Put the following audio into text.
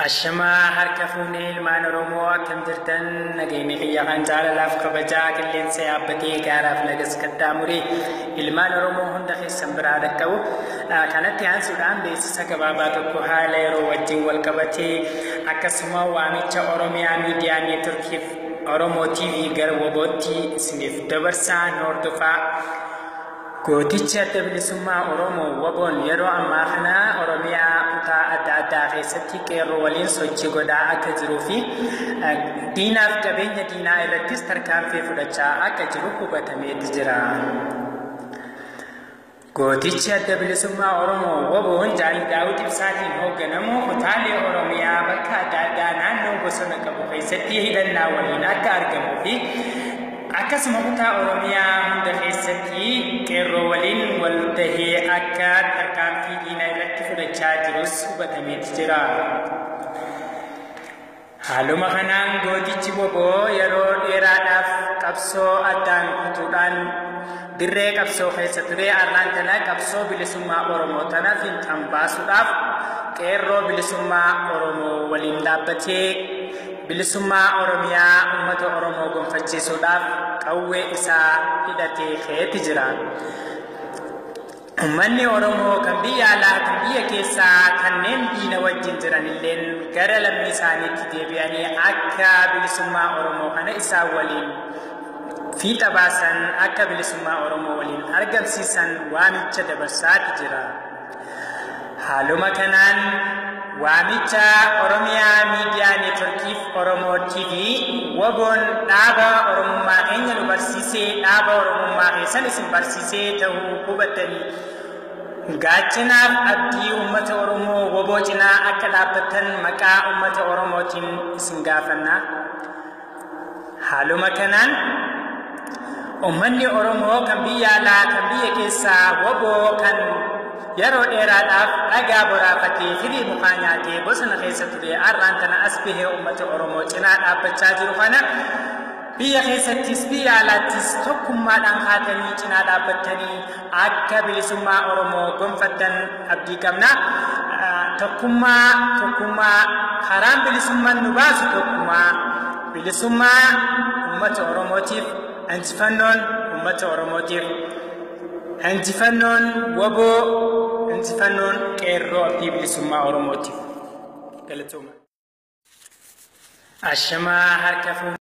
Ashamaa harka fuunee ilmaan Oromoo akkam jirtan nageenya kiyya kan jaalalaaf kabajaa qilleensa yaabbatee gaaraaf lagas qaxxaamuree ilmaan Oromoo hunda keessan biraa dhaqqabu. Kanatti aansuudhaan beeksisa gabaabaa tokko haala yeroo wajjin wal qabatee akkasuma waamicha Oromiyaa Miidiyaa Neetworkiif Oromoo TV gara WBOtti isiniif dabarsaa hordofaa. Gootichi Adda Bilisummaa Oromoo WBOn yeroo ammaa kana Oromiyaa kutaa adda addaa keessatti qeerroo waliin sochii godhaa akka jiruu fi diinaaf qabeenya diinaa irrattis tarkaanfii fudhachaa akka jiru hubatameeti jira. Gootichi Adda Bilisummaa Oromoo WBOn Jaal Daawud Ibsaatiin hoogganamu kutaalee Oromiyaa bakka adda addaa naannoo bosona qabu keessatti hidhannaa waliin akka argamuu fi akkasuma kutaa Oromiyaa hunda keessatti qeerroo waliin wal tahee akka tarkaanfii diinaa irratti fudhachaa jirus hubatameeti jira. Haaluma kanaan gootichi WBO yeroo dheeraadhaaf qabsoo addaan kutuudhaan dirree qabsoo keessa ture arraan tana qabsoo bilisummaa Oromoo tana fiinxaan baasuudhaaf qeerroo bilisummaa Oromoo waliin dhaabbatee bilisummaa Oromiyaa uummata Oromoo gonfachiisuudhaaf qawwee isaa hidhatee ka'eeti jira. Uummanni Oromoo kan biyya alaa kan biyya keessaa kanneen diina wajjin jiran illeen gara lammii isaaniitti deebi'anii akka bilisummaa Oromoo kana isaan waliin fiixa baasan akka bilisummaa Oromoo waliin argamsiisan waamicha dabarsaati jira. Haaluma kanaan waamicha Oromiyaa Miidiyaa Neetworkiif Oromoo TV WBOn dhaaba Oromummaa keenya nu barsiisee dhaaba Oromummaa keessan isin barsiisee ta'uu hubattanii gaachanaaf abdii uummata Oromoo WBO cinaa akka dhaabbattan maqaa uummata Oromootiin isin gaafanna. Haaluma kanaan uummanni Oromoo kan biyya alaa kan biyya keessaa WBO kan yeroo dheeraadhaaf dhagaa boraafatee firii mukaa nyaatee bosona keessa ture har'aan tana as bahee uummata Oromoo cinaa dhaabbachaa jiru kana biyya keessattis biyya alaattis tokkummaadhaan kaatanii cinaa dhaabbattanii akka bilisummaa Oromoo gonfattan abdii qabna. Tokkummaa tokkummaa karaan bilisummaan nu baasu tokkummaa bilisummaa uummata Oromootiif injifannoon uummata Oromootiif injifannoon WBO injifannoon qeerroo abdii bilisummaa Oromootiif. Galatooma. Ashamaa harka fuunee.